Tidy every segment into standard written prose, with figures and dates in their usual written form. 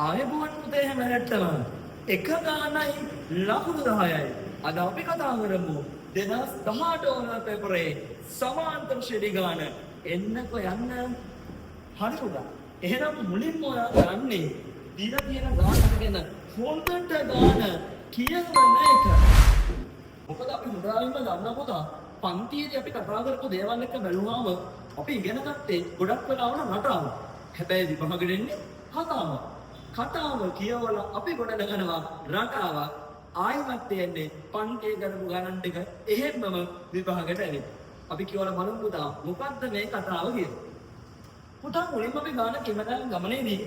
ආයුබෝවන් පුතේ හැම රැට්ටම එක ගානයි ලකුණු 10යි. අද අපි කතා කරමු 2018 ඕනර් පේපරේ සමාන්තර ශ්‍රේණි ගාන. එන්නකෝ යන්න. හරි පුතා. එහෙනම් මුලින්ම ඔයා කරන්නේ දීලා තියෙන ගානට ගැන හොඳට ගාන කියවන එක. මොකද අපි හොඳින්ම දන්න පුතා, පන්තියේදී අපි කතා කරපු දේවල් එක්ක බැලුවාම අපි ඉගෙන ගත්තේ ගොඩක් වෙලාවට රටාව. හැබැයි විභාගෙට එන්නේ කතාව. කතාව කියවලා අපි ගොඩනගනවා රටාවක්. ආයෙමත් තියෙන්නේ පන්තියේ කරපු ගණන් ටික එහෙම්මම විභාගෙට ඇවිත්. අපි කියවලා බලමු පුතා, මොකද්ද මේ කතාව කියලා. පුතා, මුලින්ම අපි ගාන කියවන ගමනේදී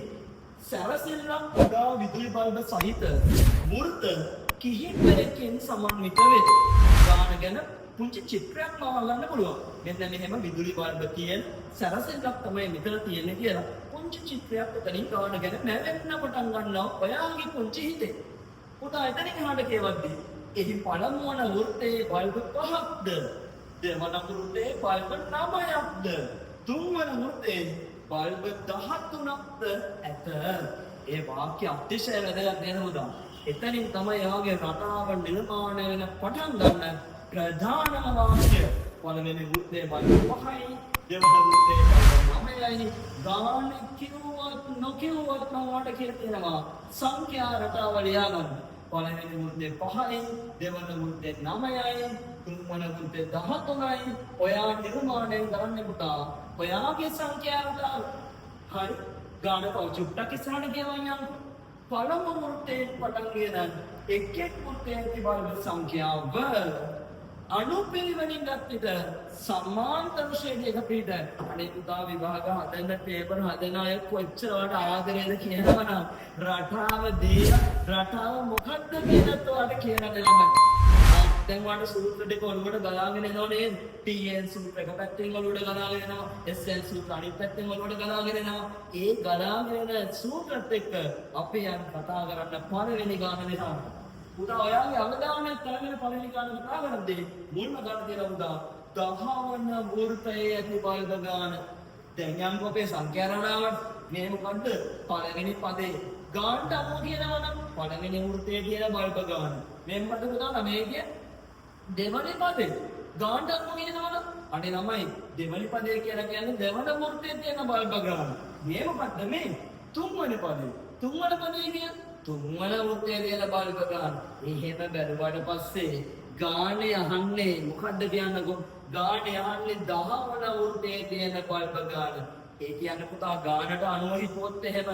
සැරසිල්ලක් කුඩා විදුලි බල්බ සහිත වෘත්ත කිහිපයකින් සමන්විත වේ. ගාන ගැන පුංචි චිත්‍රයක් මවා ගන්න පුළුවන්. මෙන්න මෙහෙම විදුලි බල්බ තියෙන සැරසිල්ලක් තමයි මෙතන තියෙන්නේ කියලා පුංචි චිත්‍රයක් එතනින් ගාන ගැන මැවෙන්න පටන් ගන්නවා ඔයාගේ පුංචි හිතේ. පුතා, එතනින් එහාට කියවද්දී එහි පළමුවන වෘත්තයේ බල්බ පහක්ද, දෙවන වෘත්තයේ බල්බ නවයක්ද, තුන්වන වෘත්තයේ බල්බ 13ක්ද ඇත. ඒ වාක්‍ය අතිශය වැදගත් නේද පුතා? එතනින් තමයි එයාගේ රටාව නිර්මාණය වෙන පටන් ගන්න ප්‍රධානම වාක්‍ය. පළවෙනි වෘත්තයේ බල්බ පහයි, දෙවන වෘත්තයේ බල්බ නවයයි. ගාන කිව්වත් නොකිව්වත් මම ඔයාලට කියලා තියෙනවා සංඛ්‍යා රටාව ලියා ගන්න. පළවෙනි වෘත්තේ පහයි, දෙවන වෘත්තේ නවයයි, තුන්වන වෘත්තේ 13යි. ඔයා නිර්මාණය කරන්න පුතා ඔයාගේ සංඛ්‍යා රටාව. හරි. ගාන තව චුට්ටක් ඉස්සරහට කියවන් යන්න. පළමු වෘත්තයෙන් පටන්ගෙන එක් එක් වෘත්තයේ ඇති බල්බ සංඛ්‍යාව අනුපිළිවෙලින් ගත් විට සමාන්තර ශ්‍රේණියක පිහිට. අනේ පුතා, විභාග හදන්න පේපර් හදන අය කොච්චර ඔයාලට ආදරේද කියනවා නම්, රටාව දීලා රටාව මොකද්ද කියලාත් ඔයාලට කියන්න ළමයි. දැන් ඔයාලට සූත්‍ර ටික ඔළුවට ගලාගෙන එනවා නේද? TN සූත්‍ර එක පැත්තෙන් ඔළුවට ගලාගෙන එනවා. SN සූත්‍ර අනිත් පැත්තෙන් ඔළුවට ගලාගෙන එනවා. ඒ ගලාගෙන එන සූත්‍රත් එක්ක අපි යන් කතා කරන්න පළවෙනි ගාන නිසා. පුතා, ඔයාගේ අවධානය තරගෙන පළවෙනි ගාන කතා කරද්දී මුල්ම ගාන තියෙනවා පුතා, දහවන වෘත්තයේ ඇති බල්බ ගාන. දැන් යන්කෝ අපේ සංඛ්‍යා රටාවට. මේ මොකද්ද? පළවෙනි පදේ. ගානට අනුව කියනවා නම් පළවෙනි වෘත්තයේ තියෙන බල්බ ගාන. මේ මොකද්ද පුතා? නමේ කියන්නේ දෙවනි පදේ. ගානට අනුව කියනවා නම්, අනේ ළමයි, දෙවනි පදේ කියලා කියන්නේ දෙවන වෘත්තයේ තියෙන බල්බ ගාන. මේ මොකද්ද මේ? තුන්වන පදේ. තුන්වන පදේ කියන්නේ තුන්වන වෘත්තයේ තියෙන බල්බ ගාන. එහෙම බැලුවාට පස්සේ ගානේ අහන්නේ මොකද්ද කියන්නකෝ? ගානේ අහන්නේ දහවන වෘත්තයේ තියෙන බල්බ ගාන. ඒ කියන්නේ පුතා, ගානට අනුව හිතුවොත් එහෙම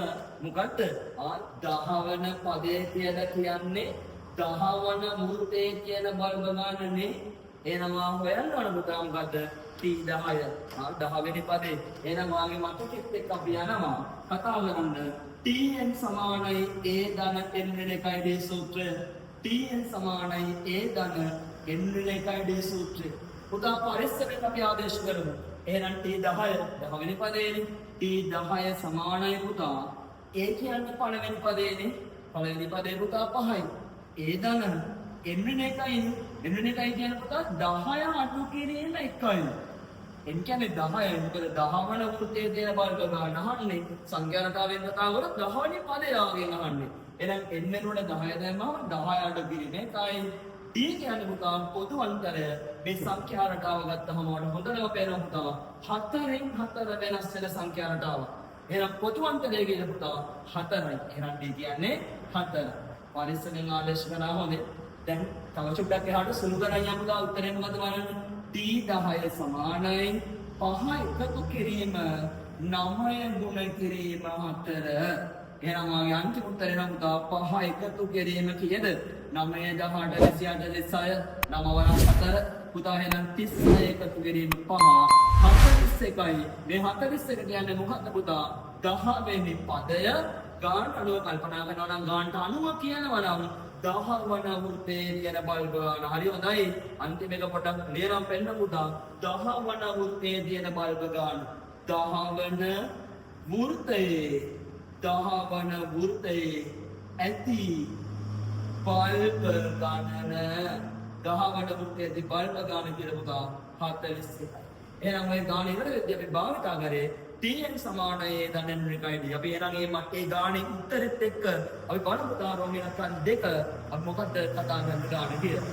මොකද්ද? ආ, දහවන පදේ කියලා කියන්නේ දහවන වෘත්තයේ තියෙන බල්බ ගාන නේ. එහෙනම් ආ හොයන්න ඕන පුතා මොකද්ද? T10. ආ, 10 වෙනි පදේ. එහෙනම් ඔයාගේ මතකෙත් එක්ක අපි යනවා කතා කරන්න. Tn සමානයි A ධන n ඍණ 1 D සූත්‍රය. Tn සමානයි A ධන n ඍණ 1 D සූත්‍රය. පුතා, පරිස්සමෙන් අපි ආදේශ කරමු. එහෙනම් T10, 10 වෙනි පදේනේ. T10 සමානයි පුතා, A කියන්නේ පළවෙනි පදේනේ. පළවෙනි පදේ පුතා පහයි. A ධන n ඍණ 1යි. N ඍණ 1 කියන්නේ පුතා 10 අඩු කිරීම 1යි. N කියන්නේ 10. මොකද දහවන වෘත්තයේ තියෙන බල්බ ගාන අහන්නේ. සංඛ්‍යා රටාවෙන් කතා කරොත් 10 වෙනි පදය ආගෙන් අහන්නේ. එහෙනම් n වෙනුවට 10 දැම්මම 10 අඩු කිරීම 1යි. D කියන්නේ පුතා පොදු අන්තරය. මේ සංඛ්‍යා රටාව ගත්තහම ඔයාලට හොඳටම පේනවා පුතා, හතරෙන් හතර වෙනස් වෙන සංඛ්‍යා රටාව. එහෙනම් පොදු අන්තරය කියන පුතා හතරයි. එහෙනම් D කියන්නේ හතර. පරිස්සමෙන් ආදේශ කරා හොඳේ. දැන් තව චුට්ටක් එහාට සුළු කරන් යමු පුතා. උත්තරේ මොකද බලන්න. T10 සමානයි පහ එකතු කිරීම නවය ගුණ කිරීම හතර. එහෙනම් ඔයාගේ අන්තිම උත්තරේ නම් පුතා පහ එකතු කිරීම කීයද? 9, 18, 28, 36, 9 වරක් 4 පුතා. එහෙනම් 36 එකතු කිරීම පහ 41යි. මේ 41 කියන්නේ මොකද්ද පුතා? 10 වෙනි පදය. ගානට අනුව කල්පනා කරනවා නම්, ගානට අනුව කියනවා නම්, දහවන වෘත්තයේ තියෙන බල්බ ගාන. හරි හොඳයි. අන්තිම එක පොඩක් ලියනම් පෙන්න පුතා. දහවන වෘත්තයේ තියෙන බල්බ ගාන. දහවන වෘත්තයේ, දහවන වෘත්තයේ ඇති බල්බ ගණන. දහවන වෘත්තයේ ඇති බල්බ ගාන කියලා පුතා 41යි. එහෙනම් ඔය ගාන ඉවර වෙද්දී අපි භාවිතා කරේ Tn සමානයි A ධන n ඍණ 1 D. අපි එහෙනම් මේ මට්ටේ ගානේ උත්තරෙත් එක්ක අපි බලමු පුතා රෝග ඉලක්කම් දෙක අපි මොකද්ද කතා කරන ගාන කියලා.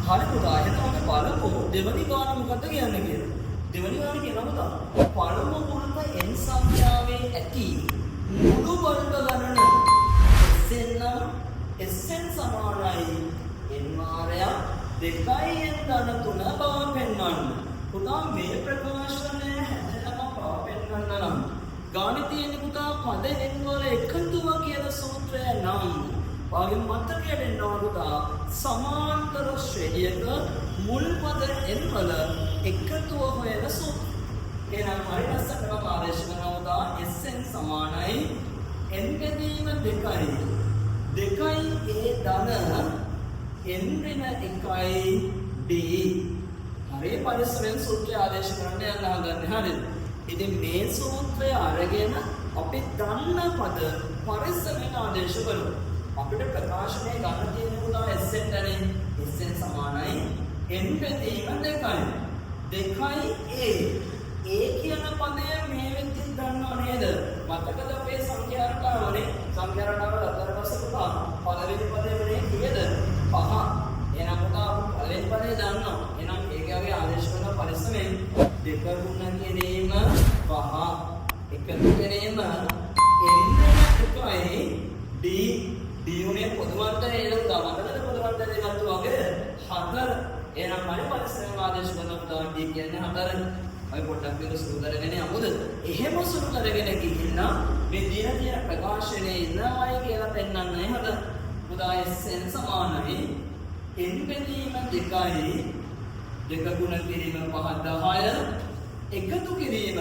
හරි පුතා, එහෙනම් අපි බලමු දෙවනි ගාන මොකද්ද කියන්නේ කියලා. දෙවනි ගාන කියනවා පුතා, පළමු වෘත්ත n සංඛ්‍යාවේ ඇති මුළු වර්ග ගණන Sn නම් Sn සමානයි n වාරයක් 2 n ධන 3 බව පෙන්වන්න. පුතා, මේ ප්‍රකාශනය හැදෙනම බව පෙන්වන්න නම් ගානේ තියෙන පුතා පද n වල එකතුව කියන සූත්‍රය නම් ඔයාගේ මතකයට එන්න ඕන පුතා සමාන්තර ශ්‍රේණියක මුල් පද n වල එකතුව හොයන සූත්‍රය. එහෙනම් හරි ලස්සනට මම ආදේශ කරනවා පුතා, Sn සමානයි n බෙදීම 2යි 2යි a ධන n ඍණ 1යි d. හරි පරිස්සමෙන් සූත්‍රය ආදේශ කරන්න යන්න හදන්නේ, හරිද? ඉතින් මේ සූත්‍රය අරගෙන අපි දන්න පද පරිස්සමෙන් ආදේශ කරමු. අපිට ප්‍රකාශනය ගන්න තියෙන පුතා Sn නේ. Sn සමානයි n බෙදීම 2යි 2යි a. A කියන පදය මේ වෙද්දිත් දන්නව නේද? මතකද අපේ සංඛ්‍යා රටාවනේ? සංඛ්‍යා රටාව ගත්තට පස්සේ පුතා පළවෙනි පදය වුණේ කීයද? 5. එහෙනම් පුතා අපි පළවෙනි පදය දන්නවා. එහෙනම් ඒකගේ ආදේශ කරන පරිස්සමෙන් දෙක ගුණ කිරීම 5 එකතු කිරීම n එකයි d. d උනේ පොදු අන්තරය නේද පුතා? මතකද පොදු අන්තරය ගත්තු වගේ 4. එහෙනම් හරි පරිස්සමෙන් ආදේශ කරන පුතා d කියන්නේ 4. අපි පොඩ්ඩක් මේක සුළු කරගෙන යමුද? එහෙම සුළු කරගෙන ගිහිල්ලා මේ දීලා තියෙන ප්‍රකාශනයේ ඉන්නවයි කියලා පෙන්වන්නයි හද. පුතා, Sn සමානයි n බෙදීම 2යි දෙක ගුණ කිරීම 5 10 එකතු කිරීම,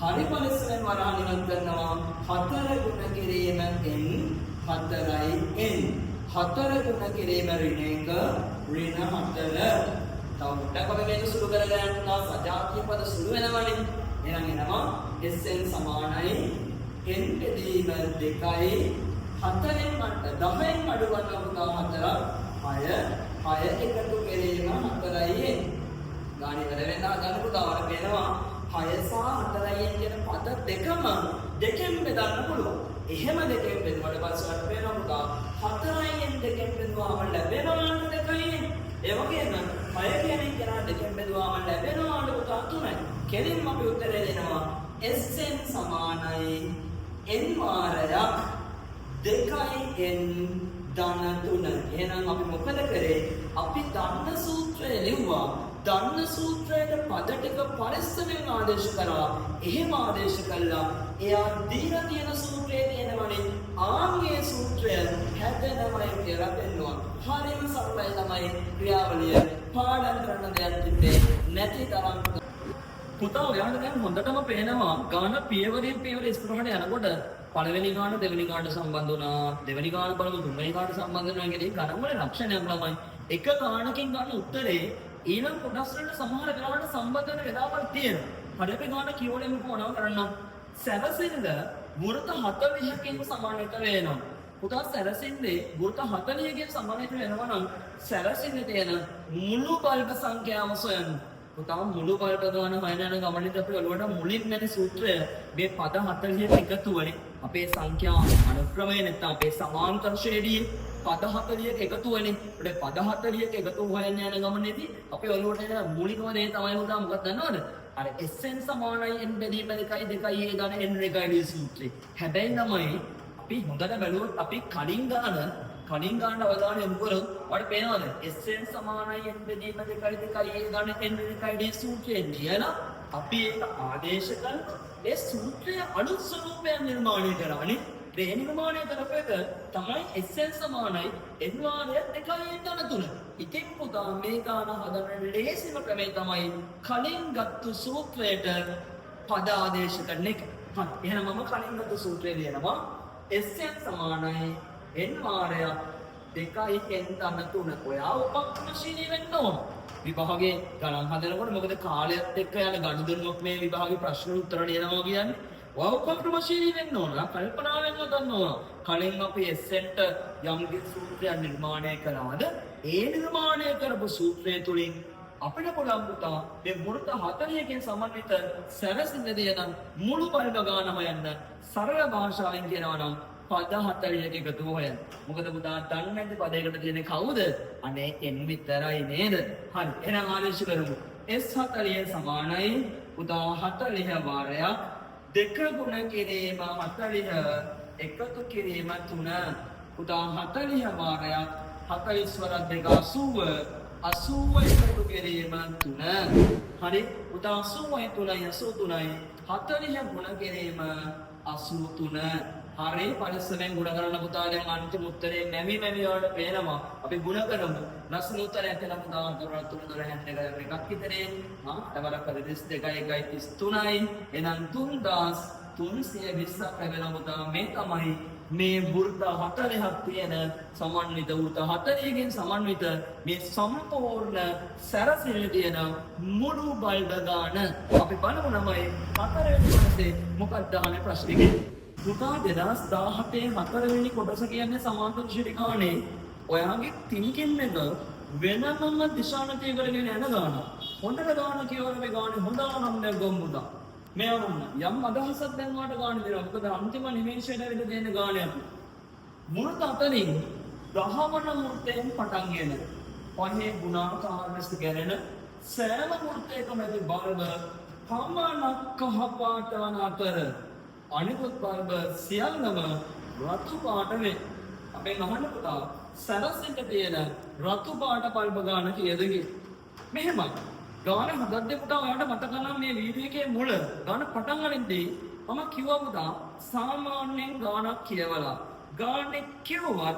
හරි පරිස්සමෙන් වරහන් ඉවත් කරනවා, 4 ගුණ කිරීම n 4යි n 4 ගුණ කිරීම ඍණ 1 ඍණ 4. තව පොඩ්ඩක් අපි මේක සුළු කරගෙන යනවා, සජාතීය පද සුළු වෙනවනේ. එහෙනම් එනවා Sn සමානයි n බෙදීම 2යි 4න් මට 10න් අඩු ගන්නවා පුතා 4 6 6 එකතු කිරීම 4යි n. ගාන ඉවර වෙන්න හදන පුතා, ඔයාලට පේනවා 6 සහ 4යි n කියන පද දෙකම දෙකෙන් බෙදන්න පුළුවන්. එහෙම දෙකෙන් බෙදුවට පස්සේ ඔයාලට පේනවා පුතා 4යි n දෙකෙන් බෙදුවාම ලැබෙනවා 2යි n. ඒ වගේම 6 කියන එක දෙකෙන් බෙදුවාම ලැබෙනවා පුතා 3යි. කෙලින්ම අපි උත්තරේ දෙනවා Sn සමානයි n වාරයක් 2යි n ධන 3. එහෙනම් අපි මොකද කරේ? අපි දන්න සූත්‍රය ලිව්වා. දන්න සූත්‍රයට පද ටික පරිස්සමෙන් ආදේශ කරා. එහෙම ආදේශ කළා එයා දීලා තියෙන සූත්‍රයේ තියෙනවනේ ආන්ගේ සූත්‍රය හැදෙනවයි කියලා පෙන්නුවා. හරිම සරලයි තමයි ක්‍රියාවලිය. පාඩම් කරන දෙයක් තිබ්බේ නැති තරම්. පුතා, ඔයාලට දැන් හොඳටම පේනවා ගාන පියවරින් පියවර ඉස්සරහට යනකොට පළවෙනි ගාන දෙවෙනි ගානට සම්බන්ධ වුණා, දෙවෙනි ගාන බලමු තුන්වෙනි ගානට සම්බන්ධ වෙනවා කියන එක ගණන් වල ලක්ෂණයක් ළමයි. එක ගානකින් ගන්න උත්තරේ ඊළඟ කොටස් වලට සමහර වෙලාවට සම්බන්ධ වෙන වෙලාවල් තියෙනවා. හරි, අපි ගාන කියවලෙම මොනව කරන්න. සැරසිල්ල වෘත 40කින් සමන්විත වෙනවා. පුතා, සැරසිල්ලේ වෘත 40කින් සමන්විත වෙනවා නම් සැරසිල්ලේ තියෙන මුළු බල්බ සංඛ්‍යාව සොයන්න. පුතා, මුළු බල්බ ගාන හොයන යන ගමනේදී අපි ඔළුවට මුලින් එන සූත්‍රය මේ පද 40 එකතුවනේ. අපේ සංඛ්‍යා අනුක්‍රමය නැත්නම් අපේ සමාන්තර ශ්‍රේණියේ පද 40ක එකතුවනේ. ඒත් පද 40ක එකතු හොයන්න යන ගමනේදී අපේ ඔළුවට එන මුලින්ම දේ තමයි පුතා මොකක්ද දන්නවද? අර Sn සමානයි n බෙදීම 2යි 2යි a ධන n 1 d සූත්‍රය. හැබැයි ළමයි, අපි හොඳට බැලුවොත් අපි කලින් ගාන අවධානය යොමු කරොත් ඔයාලට පේනවද Sn සමානයි n බෙදීම 2යි 2යි a ධන n 1 d සූත්‍රය ලියලා අපි ඒක ආදේශ කරලා ඒ සූත්‍රය අලුත් ස්වරූපයක් නිර්මාණය කරානේ. ඒ නිර්මාණය කරපු එක තමයි Sn සමානයි n වාරයක් 2යි n ධන 3. ඉතින් පුතා, මේ ගාන හදන ලේසිම ක්‍රමය තමයි කලින් ගත්තු සූත්‍රයට පද ආදේශ කරන එක. හරි. එහෙනම් මම කලින් ගත්තු සූත්‍රය ලියනවා Sn සමානයි n වාරයක් 2යි n ධන 3. ඔයා උපක්‍රමශීලී වෙන්න ඕන. විභාගේ ගණන් හදනකොට, මොකද කාලයත් එක්ක යන ගනුදෙනුවක් මේ විභාගේ ප්‍රශ්න උත්තර ලියනවා කියන්නේ. ඔයා උපක්‍රමශීලී වෙන්න ඕන. කල්පනාවෙන් හදන්න ඕන. කලින් අපි Sn ට යම් කිසි සූත්‍රයක් නිර්මාණය කළාද, ඒ නිර්මාණය කරපු සූත්‍රය තුලින් අපිට පුළුවන් පුතා මේ වෘත්ත 40කින් සමන්විත සැරසිල්ල තියෙන මුළු බල්බ ගාන හොයන්න. සරල භාෂාවෙන් කියනවා නම් පද 40ක එකතුව හොයන්න. මොකද පුතා දන්නේ නැති පදයකට තියෙන්නේ කවුද? අනේ n විතරයි නේද? හරි. එහෙනම් ආදේශ කරමු. S40 සමානයි පුතා 40 වාරයක් 2 ගුණ කිරීම 40 එකතු කිරීම 3. පුතා 40 වාරයක් 40 වරක් 2 80 80 එකතු කිරීම 3. හරි. පුතා 80යි 3යි 83යි 40 ගුණ කිරීම 83. හරි, පරිස්සමෙන් ගුණ කරන්න පුතා. දැන් අන්තිම උත්තරේ නැමි නැමි වලට පේනවා. අපි ගුණ කරමු. ලස්සන උත්තරයක් එනවා පුතා. 4 3 12 2 එකක් විතරේ. ආ තවරක් 32 1 33යි. එහෙනම් 3320ක් ලැබෙනවා පුතා. මේ තමයි මේ වෘත්ත 40ක් තියෙන සමන්විත වෘත්ත 40කින් සමන්විත මේ සම්පූර්ණ සැරසිල්ල තියෙන මුළු බල්බ ගාන. අපි බලමු ළමයි හතරවෙනි කොටසේ මොකක්ද අහන්නේ ප්‍රශ්නේ කියලා. පුතා 2017 හතරවෙනි කොටස කියන්නේ සමාන්තර ශ්‍රේණි ගානේ ඔයාගේ තින්කින් එක වෙනමම දිශානතිය කරගෙන යන ගාන. හොඳට ගාන කියවන මේ ගානේ හොඳ ආනන්දයක් ගමු පුතා. මේ අහන්න යම් අදහසක් දැන් ඔයාලට ගාන දෙනවා. මොකද අන්තිම නිමේෂයට ඇවිල්ලා දෙන ගානේ අපි. වෘත්ත අතරින් දහවන වෘත්තයෙන් පටන්ගෙන පහේ ගුණාකාර ලෙස ගැනෙන සෑම වෘත්තයකම ඇති බල්බ පමණක් කහ පාට වන අතර අනිකුත් බල්බ සියල්ලම රතු පාට වේ. අපෙන් අහන්න පුතා සැරසිල්ල තියෙන රතු පාට බල්බ ගාන කීයද කියලා. මෙහෙමයි. ගාන හදද්දී පුතා ඔයාලට මතක නම් මේ වීඩියෝ එකේ මුල ගාන පටන් ගනිද්දී මම කිව්වා පුතා සාමාන්‍යයෙන් ගානක් කියවලා ගානේ කිව්වත්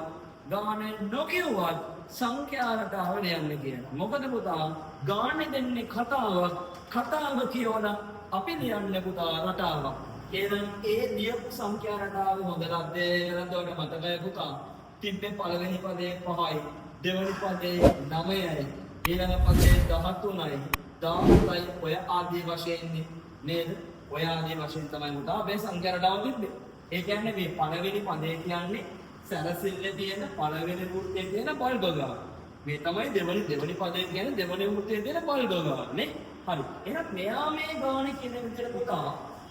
ගානේ නොකිව්වත් සංඛ්‍යා රටාව ලියන්න කියලා. මොකද පුතා ගානේ දෙන්නේ කතාවක්, කතාව කියවලා අපි ලියන්නේ පුතා රටාවක්. එහෙනම් ඒ ලියපු සංඛ්‍යා රටාව හොඳට අධ්‍යයනය කරලා ඔයාලට මතකයි පුතා. තිබ්බේ පළවෙනි පදේ 5යි, දෙවෙනි පදේ 9යි, ඊළඟ පදේ 13යි, 17යි ඔය ආදී වශයෙන් නේද? ඔය ආදී වශයෙන් තමයි පුතා අපේ සංඛ්‍යා රටාව තිබ්බේ. ඒ කියන්නේ මේ පළවෙනි පදේ කියන්නේ සැරසිල්ලේ තියෙන පළවෙනි වෘත්තයේ තියෙන බල්බ ගාන. මේ තමයි දෙවෙනි පදේ කියන්නේ දෙවෙනි වෘත්තයේ තියෙන බල්බ ගාන නේ. හරි. එහෙනම් මෙයා මේ ගාන කියන විදිහට පුතා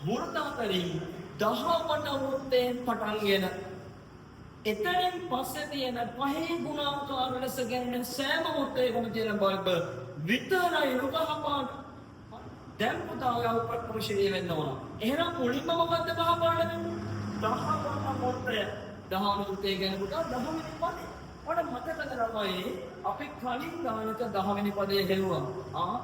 වෘත්ත අතරින් දහවන වෘත්තයෙන් පටන්ගෙන එතනින් පස්සේ තියෙන පහේ ගුණාකාර ලෙස ගැනෙන සෑම වෘත්තයකම තියෙන බල්බ විතරයි කහ පාට. දැන් පුතා ඔයා උපක්‍රමශීලී වෙන්න ඕන. එහෙනම් මුලින්ම මොකද්ද කහ පාට වෙන්නේ? දහවන වෘත්තය. දහවන වෘත්තය කියන්නේ පුතා දහවෙනි පදේ. ඔයාලට මතකද ළමයි අපි කලින් ගානක දහවෙනි පදේ හෙව්වා. ආ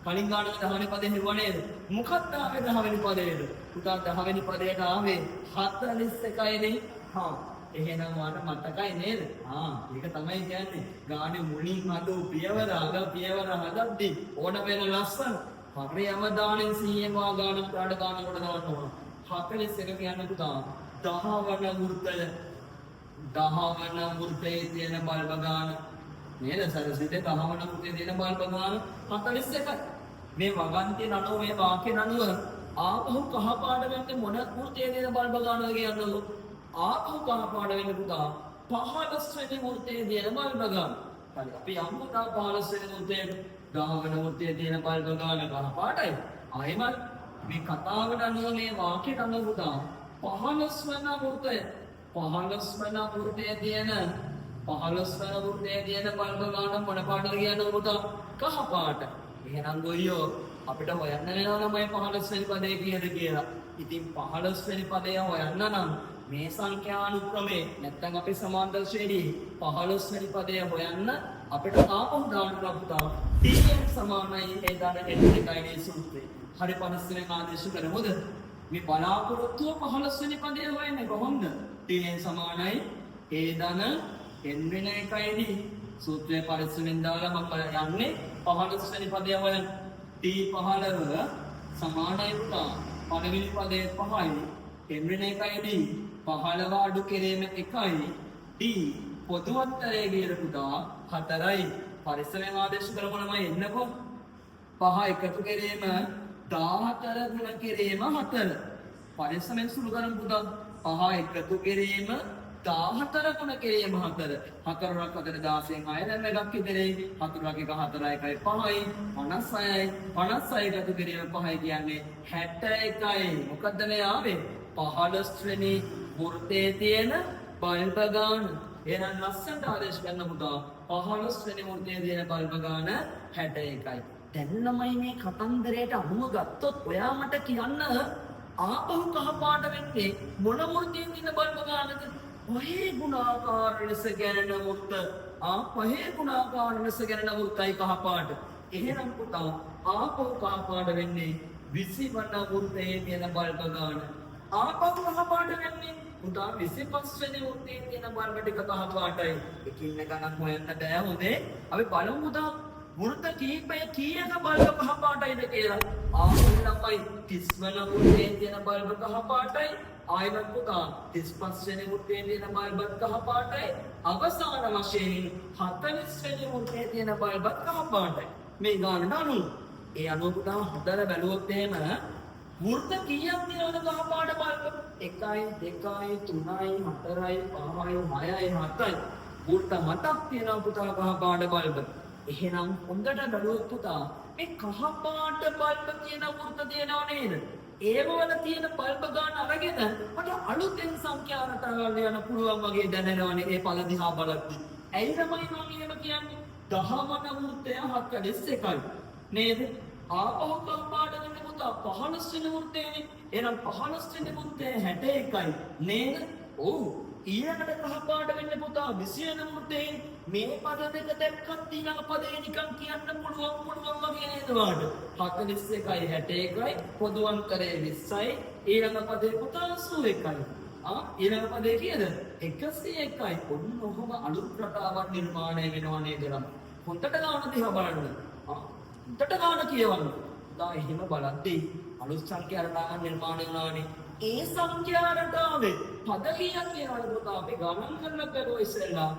කලින් ගානක දහවෙනි පදේ හෙව්වා නේද? මොකක්ද ආවේ දහවෙනි පදේට? පුතා දහවෙනි පදයට ආවේ 41යි නේ. හා එහෙනම් ඔයාලට මතකයි නේද? ආ ඒක තමයි කියන්නේ. ගානේ මුලින් හදු පියවර අග පියවර හදද්දි ඕන වෙන ලස්සන. හරියම දානෙන් 100න් වා ගාන පුතාට ගාන කොට දාන්න ඕන. 41 කියන්නේ පුතා දහවන වෘත්තය. දහවන වෘත්තයේ තියෙන බල්බ ගාන නේද? සරසිතේ දහවන වෘත්තයේ තියෙන බල්බ ගාන 41යි. මේ වගන්තිය නනුව මේ වාක්‍ය නනුව ආපහු කහ පාට වෙන්නේ මොන වෘත්තයේ තියෙන බල්බ ගානද කියන්නකෝ. ආපහු කහ පාට වෙන්නේ පුතා 15 වෙනි වෘත්තයේ තියෙන බල්බ ගාන. හරි, අපි යමු පුතා 15 වෙනි වෘත්තයට. දහවන වෘත්තයේ තියෙන බල්බ ගාන කහ පාටයි. ආයෙමත් මේ කතාවට අනුව මේ වාක්‍යයට අනුව පුතා 15 වන වෘත්තය 15 වන වෘත්තයේ තියෙන 15 වන වෘත්තයේ තියෙන බල්බ ගාන මොන පාටද කියන්නකෝ පුතා? කහ පාට. එහෙනම් ගොයියෝ අපිට හොයන්න වෙනවා නම් මේ 15 වෙනි පදේ කීයද කියලා. ඉතින් 15 වෙනි පදය හොයන්න නම් මේ සංඛ්‍යානුක්‍රමේ නැත්තම් අපේ සමාන්තර ශ්‍රේණියේ 15 වෙනි පදය හොයන්න අපිට ආපහු දාන්න පුතා Tn සමානයි ඒ දාන n එකයි නේ සූත්‍රය. හරි, 15 වෙනි ආදේශ කරමුද? මේ බලාපොරොත්තුව 15 වෙනි පදය හොයන්නේ කොහොමද? Tn සමානයි a ධන n වෙන එකයි නේ. සූත්‍රය පරිස්සමෙන් දාලා මම යන්නේ 15 වෙනි පදය හොයන්න. T15 සමානයි පුතා පළවෙනි පදයේ 5යි n වෙන එකයි d 15 අඩු කිරීම 1යි d පොදු උත්තරය කියලා පුතා 4යි. පරිස්සමෙන් ආදේශ කරමු ළමයි එන්නකෝ. 5 එකතු කිරීම 14 ගුණ කිරීම 4. පරිස්සමෙන් සුළු කරමු පුතා. 5 එකතු කිරීම 14 ගුණ කිරීම 4. 4ක් 4 16න් 6 දැන් එකක් ඉතිරෙයි. 4ක් 1 4 1 5යි 56යි. 56 එකතු කිරීම 5 කියන්නේ 61යි. මොකද්ද මේ ආවේ? 15 වෙනි වෘත්තයේ තියෙන බල්බ ගාන. එහෙනම් ලස්සනට ආදේශ කරන්න පුතා 15 වෙනි වෘත්තයේ තියෙන බල්බ ගාන 61යි. දැන් ළමයි මේ කතන්දරයට අනුව ගත්තොත් ඔයා මට කියන්න ආපහු කහ පාට වෙන්නේ මොන වෘත්තයෙන් තියෙන බල්බ ගානද? පහේ ගුණාකාර ලෙස ගැනෙන වෘත්ත. පහේ ගුණාකාර ලෙස ගැනෙන වෘත්තයි කහ පාට. එහෙනම් පුතා ආපහු කහ පාට වෙන්නේ 20 වන වෘත්තයේ තියෙන බල්බ ගාන. ආපහු කහ පාට වෙන්නේ පුතා 25 වෙනි වෘත්තයේ තියෙන බල්බ ටික කහ පාටයි. එකින් එක ගණන් හොයන්න බෑ හොඳේ. අපි බලමු පුතා වෘත්ත කීපය කීයක බල්බ කහ පාටයිද කියලා. ආපහු ළමයි 30 වන වෘත්තයේ තියෙන බල්බ කහ පාටයි. ආයෙත් පුතා 35 වෙනි වෘත්තයේ තියෙන බල්බත් කහ පාටයි. අවසාන වශයෙන් 40 වෙනි වෘත්තයේ තියෙන බල්බත් කහ පාටයි. මේ ගානට අනුව. ඒ අනුව පුතා හොඳට බැලුවොත් එහෙම වෘත්ත කීයක් තියෙනවද කහ පාට බල්බ? 1යි 2යි 3යි 4යි 5යි 6යි 7යි. වෘත්ත හතක් තියෙනවා පුතා කහ පාට බල්බ. එහෙනම් හොඳට බැලුවොත් පුතා මේ කහ පාට බල්බ කියන වෘත්ත තියෙනව නේද? ඒවල තියෙන බල්බ ගන්න අරගෙන මට අලුතෙන් සංඛ්‍යා රටාවල් ලියන්න පුළුවන් වගේ දැනෙනවනේ ඒ පළ දිහා බලද්දි. ඇයි ළමයි මං එහෙම කියන්නේ? 10 වන වෘත්තය 41යි නේද? ආපහු කහ පාට වෙන්න පුතා 15 වෙනි වෘත්තයනේ. එහෙනම් 15 වෙනි වෘත්තය 61යි නේද? ඔව්. ඊළඟට කහ පාට වෙන්න පුතා 20 වෙනි වෘත්තයේ මේ පද දෙක දැක්කත් ඊළඟ පදේ නිකන් කියන්න පුළුවන් පුළුවන් වගේ නේද වාට? 41යි 61යි පොදු අන්තරේ 20යි. ඊළඟ පදේ පුතා 81යි. ඊළඟ පදේ කීයද? 101යි. ඔන්න ඔහොම අලුත් රටාවක් නිර්මාණය වෙනවා නේද ළමයි? හොඳට ගාන දිහා බලන්න. හොඳට ගාන කියවන්න. පුතා එහෙම බලද්දී අලුත් සංඛ්‍යා රටාවක් නිර්මාණය වුණානේ. ඒ සංඛ්‍යා රටාවේ පද කීයක් තියෙනවද පුතා? අපි ගණන් කරලා බැලුවා ඉස්සෙල්ලා.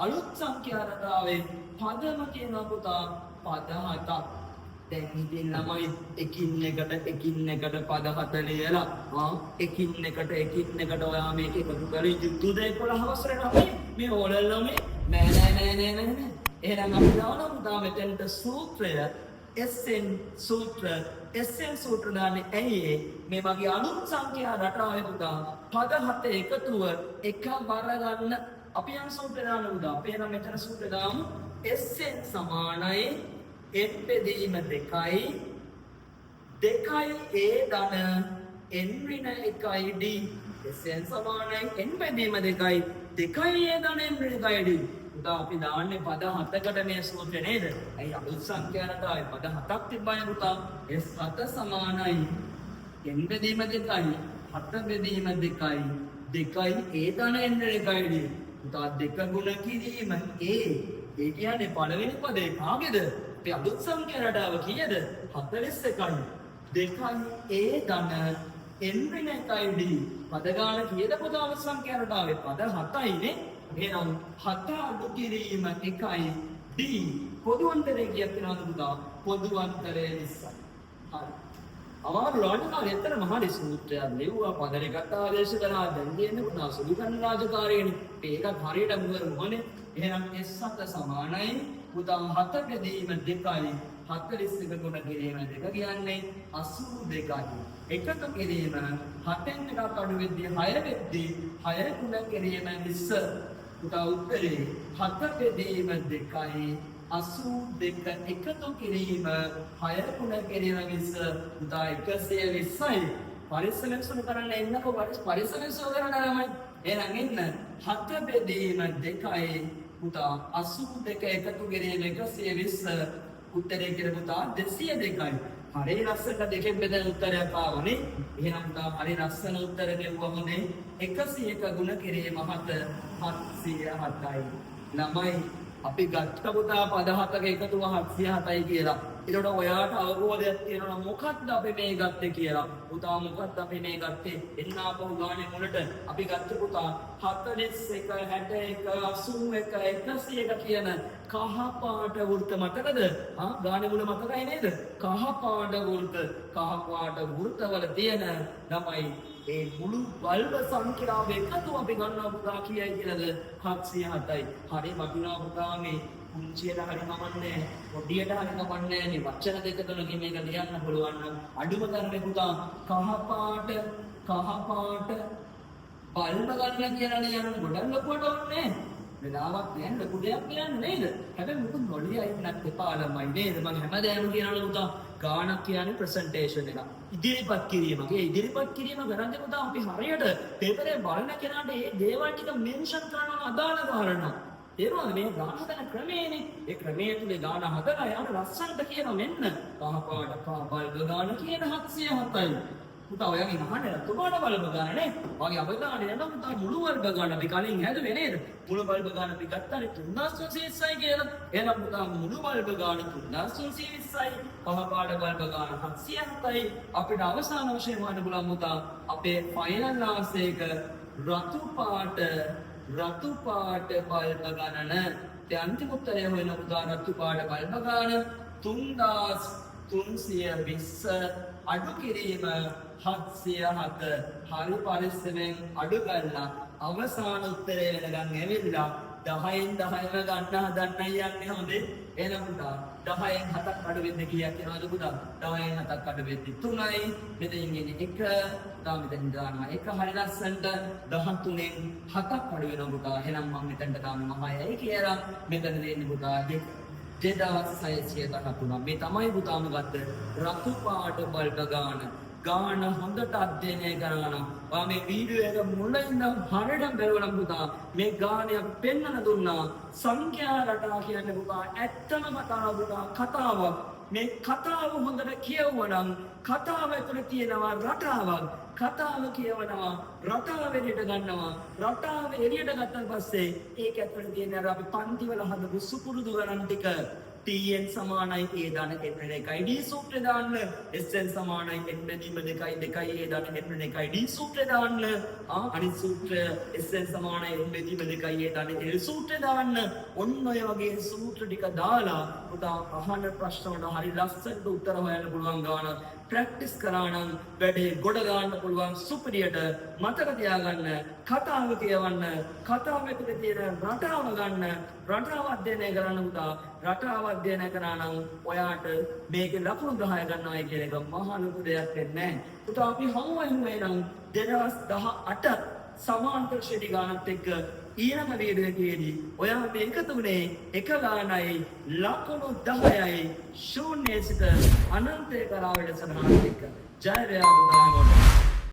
අලුත් සංඛ්‍යා රටාවේ පදම කියනවා පුතා පද හතක්. දැන් ඉතින් ළමයි එකින් එකට එකින් එකට පද හත ලියලා එකින් එකට එකින් එකට ඔයා මේක එකතු කරලා යුතුද 11 වසරේ ළමයි මේ ඕලල් ළමයි? නෑ නෑ නෑ නෑ නෑ නෑ. එහෙනම් අපි දානවා පුතා මෙතෙන්ට සූත්‍රය SN සූත්‍ර. SN සූත්‍ර දාන්නේ ඇයි? මේ මගේ අලුත් සංඛ්‍යා රටාවේ පුතා පද හත එකතුව එක වර ගන්න අපි යන සූත්‍ර දාන්න පුතා. අපි එහෙනම් මෙතන සූත්‍ර දාමු. SN සමානයි n බෙදීම 2යි 2යි a ධන n ඍණ 1යි d. SN සමානයි n බෙදීම 2යි 2යි a ධන n ඍණ 1යි d. පුතා අපි දාන්නේ පද හතකට මේ සූත්‍රය නේද? ඇයි අලුත් සංඛ්‍යා රටාවේ පද හතක් තිබ්බනේ පුතා. S7 සමානයි n බෙදීම 2යි 7 බෙදීම 2යි 2යි a ධන n ඍණ 1යි d. පුතා දෙක ගුණ කිරීම a. ඒ කියන්නේ පළවෙනි පදේ කාගේද? අපි අලුත් සංඛ්‍යා රටාව කීයද? 41යි. 2යි a ධන n ඍණ 1යි d. පද ගාන කීයද පුතා අලුත් සංඛ්‍යා රටාවේ? පද 7යි නේ. එහෙනම් 7 අඩු කිරීම 1යි d. පොදු අන්තරය කීයක් වෙනවද පුතා? පොදු අන්තරය 20යි. හරි. අමාරු රාජකාරිය ඇත්තටම හරි සූත්‍රයක් ලිව්වා පද ටිකක් ආදේශ කරා. දැන් කියන්නේ පුතා සුදු කරන රාජකාරියනේ. ඒකත් හරියට මුවරුමනේ. එහෙනම් S7 සමානයි පුතා 7 බෙදීම 2යි 41 ගුණ කිරීම 2 කියන්නේ 82යි. එකතු කිරීම 7න් එකක් අඩු වෙද්දී 6 වෙද්දී 6 ගුණ කිරීම 20. පුතා උත්තරේ 7 බෙදීම 2යි 82 එකතු කිරීම 6 ගුණ කිරීම 20 පුතා 120යි. පරිස්සමෙන් සුළු කරන්න එන්නකෝ. පරිස්සමෙන් සුළු කරන්න ළමයි. එහෙනම් එන්න 7 බෙදීම 2යි පුතා 82 එකතු කිරීම 120 උත්තරේ කියලා පුතා 202යි. හරි ලස්සනට දෙකෙන් බෙදෙන උත්තරයක් ආවනේ. එහෙනම් පුතා හරි ලස්සන උත්තර දෙව්වම නේ 101 ගුණ කිරීම 7 707යි. ළමයි අපි ගත්ත පුතා පද හතක එකතුව 707යි කියලා. ඒකට ඔයාට අවබෝධයක් තියෙනවා මොකක්ද අපි මේ ගත්තේ කියලා. පුතා මොකක්ද අපි මේ ගත්තේ? එන්න ආපහු ගානේ මුලට අපි ගත්ත පුතා 41 61 81 101 කියන කහ පාට වෘත්ත මතකද? ගානේ මුල මතකයි නේද? කහ පාට වෘත්ත, කහ පාට වෘත්තවල තියෙන ළමයි ඒ මුළු බල්බ සංඛ්‍යාව එකතු අපි ගන්නවා පුතා කියයි කියලාද 707යි. හරි වටිනවා පුතා මේ පුංචියට හරි කමන්නේ පොඩියට හරි කමන්නේ මේ වචන දෙක තුනකින් මේක ලියන්න පුළුවන් නම් අඩුම තරමේ පුතා කහ පාට කහ පාට බල්බ ගන්න කියලා ලියන්න ගොඩක් ලොකුවට ඕනේ නෑ. වෙලාවක් නෑ ලොකු දෙයක් කියන්න නේද? හැබැයි මුකුත් නොලිය ඉන්නත් එපා ළමයි නේද? මම හැමදාම කියනවනේ පුතා ගානක් කියන්නේ ප්‍රසන්ටේෂන් එක. ඉදිරිපත් කිරීමක්. ඒ ඉදිරිපත් කිරීම කරන්නේ පුතා අපි හරියට පේපරේ බලන කෙනාට ඒ දේවල් ටික මෙන්ෂන් කරනවා අදාළ කාරණා. තේරුණාද මේ ගාන හදන ක්‍රමේනේ. ඒ ක්‍රමයේ තුල ගාන හදලා යාට ලස්සනට කියනවා මෙන්න කහ පාට කහ බල්බ ගාන කියන 707යි. පුතා ඔයාගෙන් අහන්නේ රතු පාට බල්බ ගාන නේ. ඔයාගේ අවධානය යනවා පුතා මුළු බල්බ ගාන අපි කලින් හැදුවේ නේද? මුළු බල්බ ගාන අපි ගත්තානේ 3320යි කියලා. එහෙනම් පුතා මුළු බල්බ ගාන 3320යි. කහ පාට බල්බ ගාන 707යි. අපිට අවසාන වශයෙන් හොයන්න පුළුවන් පුතා අපේ ෆයිනල් ආන්සර් එක රතු පාට රතු පාට බල්බ ගණන. ඒ අන්තිම උත්තරය හොයන පුතා රතු පාට බල්බ ගාන 3320 අඩු කිරීම 707. හරි පරිස්සමෙන් අඩු කරලා අවසාන උත්තරය වෙනකන් ඇවිල්ලා 10න් 10ම ගන්න හදන්නයි යන්නේ හොඳේ. එහෙනම් පුතා 10න් 7ක් අඩු වෙන්නේ කීයක් වෙනවද පුතා? 10න් 7ක් අඩු වෙද්දි 3යි. මෙතනින් එන්නේ 1. තා මෙතනින් දානවා 1. හරි ලස්සනට 13න් 7ක් අඩු වෙනවා පුතා. එහෙනම් මම මෙතනට දානවා 6යි කියලා. මෙතන දෙන්නේ පුතා 2. 2613. මේ තමයි පුතාම ගත්ත රතු පාට බල්බ ගාන. ගාන හොඳට අධ්‍යයනය කරා නම් ඔයා මේ වීඩියෝ එක මුල ඉඳන් හරියටම බැලුවා නම් පුතා මේ ගානය පෙන්වන දුන්නා. සංඛ්‍යා රටා කියන්නේ පුතා ඇත්තම කතාව පුතා කතාවක්. මේ කතාව හොඳට කියවුවා නම් කතාව ඇතුලේ තියෙනවා රටාවක්. කතාව කියවනවා රටාව එළියට ගන්නවා. රටාව එළියට ගත්තන් පස්සේ ඒක ඇතුලේ තියෙන අර අපි පන්තිවල හදපු සුපුරුදු ගණන් ටික TN සමානයි A ධන N ඍණ 1 D සූත්‍රය දාන්න, SN සමානයි N බෙදීම 2 2 A ධන N ඍණ 1 D සූත්‍රය දාන්න, අනිත් සූත්‍රය SN සමානයි N බෙදීම 2 A ධන L සූත්‍රය දාන්න. ඔන්න ඔය වගේ සූත්‍ර ටික දාලා පුතා අහන ප්‍රශ්න වලට හරි ලස්සනට උත්තර හොයන්න පුළුවන් ගාන ප්‍රැක්ටිස් කරා නම් වැඩේ ගොඩ ගන්න පුළුවන් සුපිරියට. මතක තියාගන්න කතාව කියවන්න, කතාව ඇතුලේ තියෙන රටාව ගන්න, රටාව අධ්‍යයනය කරන්න පුතා. රටාව අධ්‍යයනය කරා නම් ඔයාට මේකේ ලකුණු 10 ගන්නවයි කියන එක මහා ලොකු දෙයක් වෙන්නේ නැහැ. පුතා අපි හමු වෙමු එහෙනම් 2018 සමාන්තර ශ්‍රේණි ගානත් එක්ක ඊළඟ වීඩියෝ එකේදී. ඔයා මේ එකතු වුණේ එක ගානයි ලකුණු 10යි ශූන්‍ය සිට අනන්තය කරා වැඩසටහනත් එක්ක. ජය වේවා පුතා හැමෝටම.